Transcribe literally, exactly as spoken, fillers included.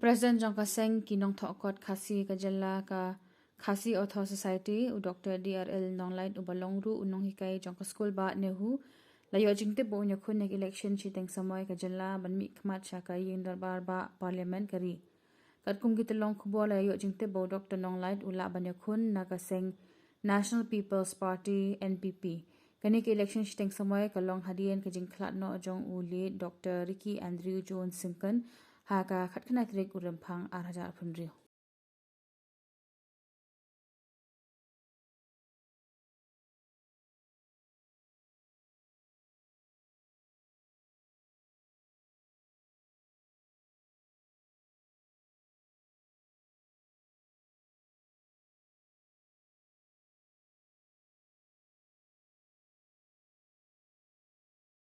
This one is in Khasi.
President jong ka seng ki nongthoh kot Khasi ka jylla ka Khasi Author Society, u Dr D R L Nonglait, uba long ruh u nonghikai jong ka skul bah NEHU, la ïoh jingtip ba un ïakhun ïa ka election shiteng samoi ka jylla ban mihkhmat sha ka ïing dorbar bah Parliament ka ri. Katkum ki tyllong khubor la ïoh jingtip ba u Dr Nonglait u lah ban ïakhun na ka seng National People's Party, N P P. Kane ka election shiteng samoi ka long hadien ka jingkhlad noh jong u late Dr Ricky Andrew Jones Syngkon ha ka khatkhyndai tarik u Rymphang ar hajar arphew hynriew.